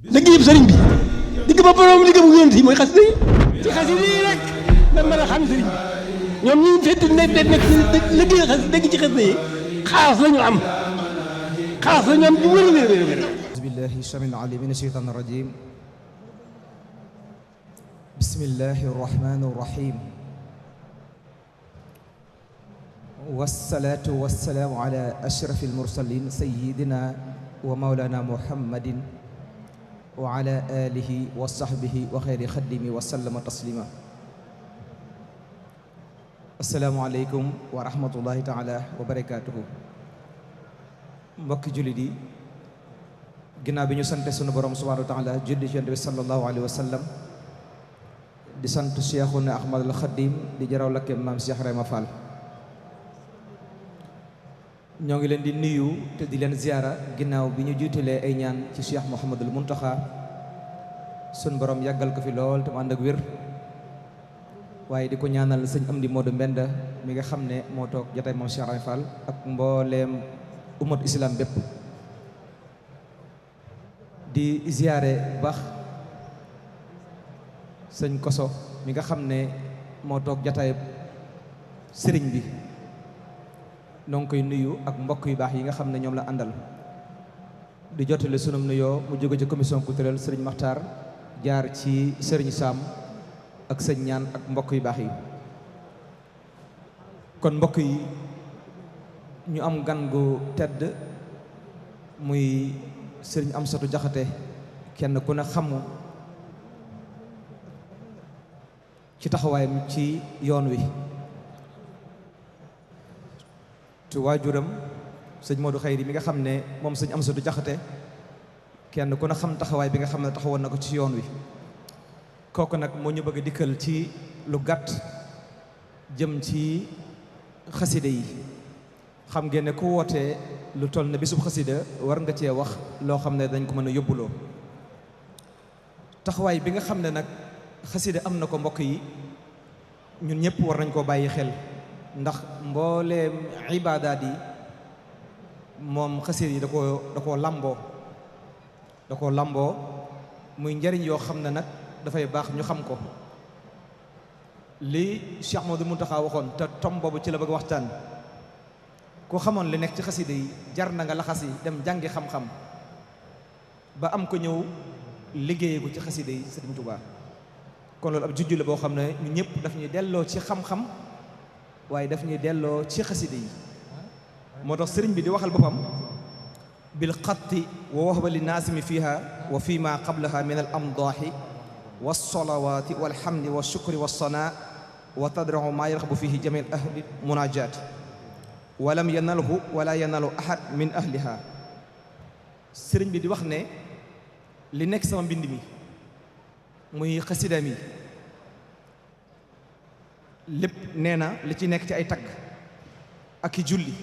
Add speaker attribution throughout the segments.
Speaker 1: liggéeyub sëriñ bi digg ba borom liggéey bu yonent yi mooy xasida yi ci xasida yi rek da mën a xam sëriñ bi ñoom ñi fekk nekk liggéey xasida dégg ci xasida yi xaas la ñu am bu wér wér wér
Speaker 2: أعوذ بالله السميع العليم من الشيطان الرجيم بسم الله الرحمن الرحيم والصلاة والسلام على أشرف المرسلين سيدنا ومولانا محمد وعلى آله وصحبه وخير خدمه وسلم تسليما السلام عليكم ورحمة الله تعالى وبركاته mbokki jullit yi ginnaaw bi ñu sante sunu borom subhanahu wa taala julli ci yonent bi sallallahu alayhi wa sallam di sant Cheikhuna Ahmadul Khadim di jaraw lakke maam Cheikh Rayma Fall ñoo ngi leen di nuyu te di leen ziyaara ginnaaw bi ñu jiitalee ay ñaan ci Cheikh Mouhamadul Muntaxa sunu borom yàggal ko fi lool te mu ànd ak wér waaye di ko ñaanal sëñ Amdi Modou Mbenda mi nga xam ne moo toog jataay maam Cheikh Rayma Fall ak mbooleem ummat islam bépp di ziyaare baax sëñ Koso mi nga xam ne moo toog jataay sëriñ bi noo ngi koy nuyu ak mbokk yu baax yi nga xam ne ñoom la àndal di jotale sunum nuyoo mu jóge ci commission culturelle sëriñ Maxtaar jaar ci sëriñ Sam ak sëñ ñaan ak mbokk yu baax yi kon mbokk yi ñu am gan gu tedd muy sëriñ Amsatu Jaxate kenn ku ne xamu ci taxawaayam ci yoon wi te waajuram sëñ Modou Xayri mi nga xam ne moom sëñ Amsatu Jaxate kenn ku ne xam taxawaay bi nga xam ne taxawoon na ko ci yoon wi kooku nag moo ñu bëgg a dikkal ci lu gàtt jëm ci xaside yi xam ngeen ne ku wootee lu toll ne bisub xasida war nga cee wax loo xam ne dañ ko mën a yóbbuloo taxawaay bi nga xam ne nag xasida am na ko mbokk yi ñun ñëpp war nañ koo bàyyi xel ndax mbooleem ibaadaat yi moom xasida yi da koo lamboo muy njariñ yoo xam ne nag dafay baax ñu xam ko li Cheikh Modou Mountakha waxoon te tom boobu ci la bëgg waxtaan ku xamoon li nekk ci xasida yi jar na nga laxas yi dem jàngi xam-xam ba am ko ñëw liggéeye ko ci xasida yi Sëriñ Tuubaa kon loolu ab jujju la boo xam ne ñu ñëpp daf ñuy delloo ci xam-xam waaye daf ñuy delloo ci xasida yi moo tax sëriñ bi di waxal boppam bil xatti wa wahba li naasimi fiha wa fi ma qablaha min al amdaahi wa salawaati walhamdi wa shukri wa sanaa wa tadrahu ma yarxabu fihi jami al ahli munajaat walam yanalhu wala yanalu ahad min ahliha sëriñ bi di wax ne li nekk sama mbind mi muy xasida mi lépp nee na li ci nekk ci ay tagg ak i julli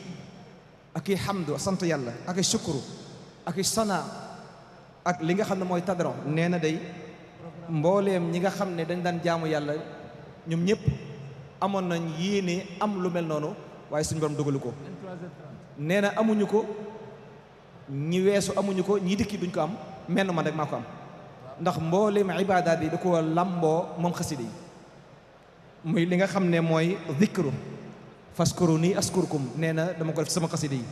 Speaker 2: ak i xamdu sant yàlla ak i shukru ak i sana ak li nga xam ne mooy tadron nee na day mbooleem ñi nga xam ne dañ daan jaamu yàlla ñoom ñëpp amoon nañ yéene am lu mel noonu waaye suñu borom dogalu ko nee na amuñu ko ñi weesu amuñu ko ñi dikki duñ ko am menn man rek maa ko am ndax mbooleem ibaadaat yi da ko lamboo moom xasida yi muy li nga xam ne mooy zikru faskuru nii askurukum nee na dama ko def sama xasida yi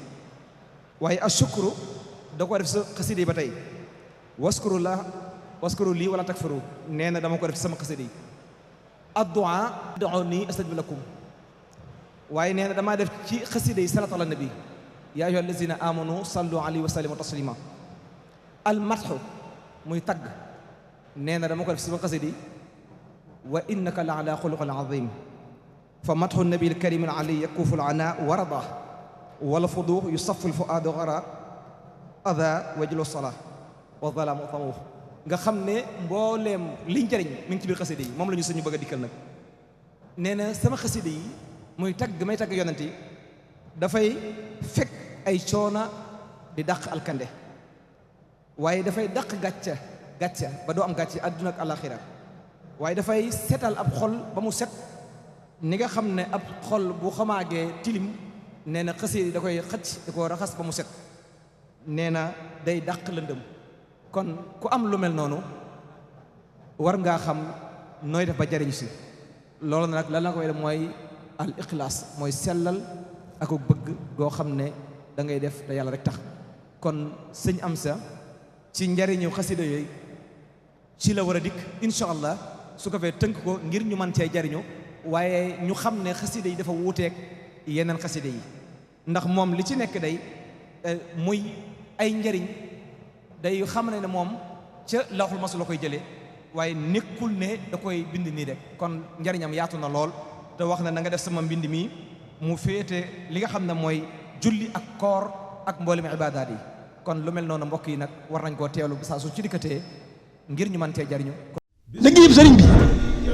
Speaker 2: waaye ashukru da ko def sa xasida yi ba tey waskuru lii wala takfuru nee na dama ko def sama xasida yi addu'a ud'uuni astajib lakum waaye nee na damaa def ci xasida yi salaatu ala nabi yaa ayyuha allazina amanu sallu alayhi wa sallimu taslima al matxu muy tagg nee na dama ko def sama xasida yi wa innaka la ala xuluqin azim fa matxu nabi al karim al ali yakufu al ana warada wala fuduux yusafu al fuaadu gara ada wajlu sala wa zalamu tamuux nga xam ne mbooleem liñ jëriñ mi ngi ci biir xasida yi moom la ñu suñu bëgg a dikkal nag nee na sama xasida yi muy tagg may tagg yonent yi dafay fekk ay coona di dàq alkande waaye dafay dàq gàcca ba doo am gàcce àdduna ak alaxira waaye dafay setal ab xol ba mu set ni nga xam ne ab xol bu xamaagee tilim nee na xasida yi da koy xëcc da ko raxas ba mu set nee na day dàq lëndëm kon ku am lu mel noonu war ngaa xam nooy def ba jariñ si loolu nag lan la koy def mooy al ixlaas mooy sellal ak bëgg goo xam ne da ngay def te yàlla rek tax kon sëñ Amsa ci njariñu xasida yooyu ci la war a dikk incha allah su ko fee tënk ko ngir ñu mën cee jariñu waaye ñu xam ne xasida yi dafa wuuteeg yeneen xasida yi ndax moom li ci nekk day muy ay njariñ day xam ne moom ca lawxul mahfuus la koy jëlee waaye nekkul ne da koy bind nii rek kon njariñam yaatu na lool te wax na na nga def sama mbind mi mu féete li nga xam ne mooy julli ak koor ak mboolem ibaadaat yi kon lu mel noonu mbokk yi nag war nañ koo teewlu saa su ci dikkatee ngir ñu mën cee jariñu
Speaker 1: liggéeyub sëriñ bi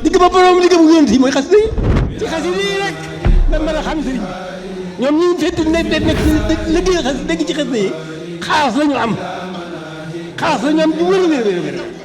Speaker 1: digg ba borom liggéey bu yonent yi mooy xasida yi ci xasida yi rek da mën a xam sëriñ bi ñoom ñi fekk nekk liggéey xas dégg ci xasida yi xaas la ñu am bu wér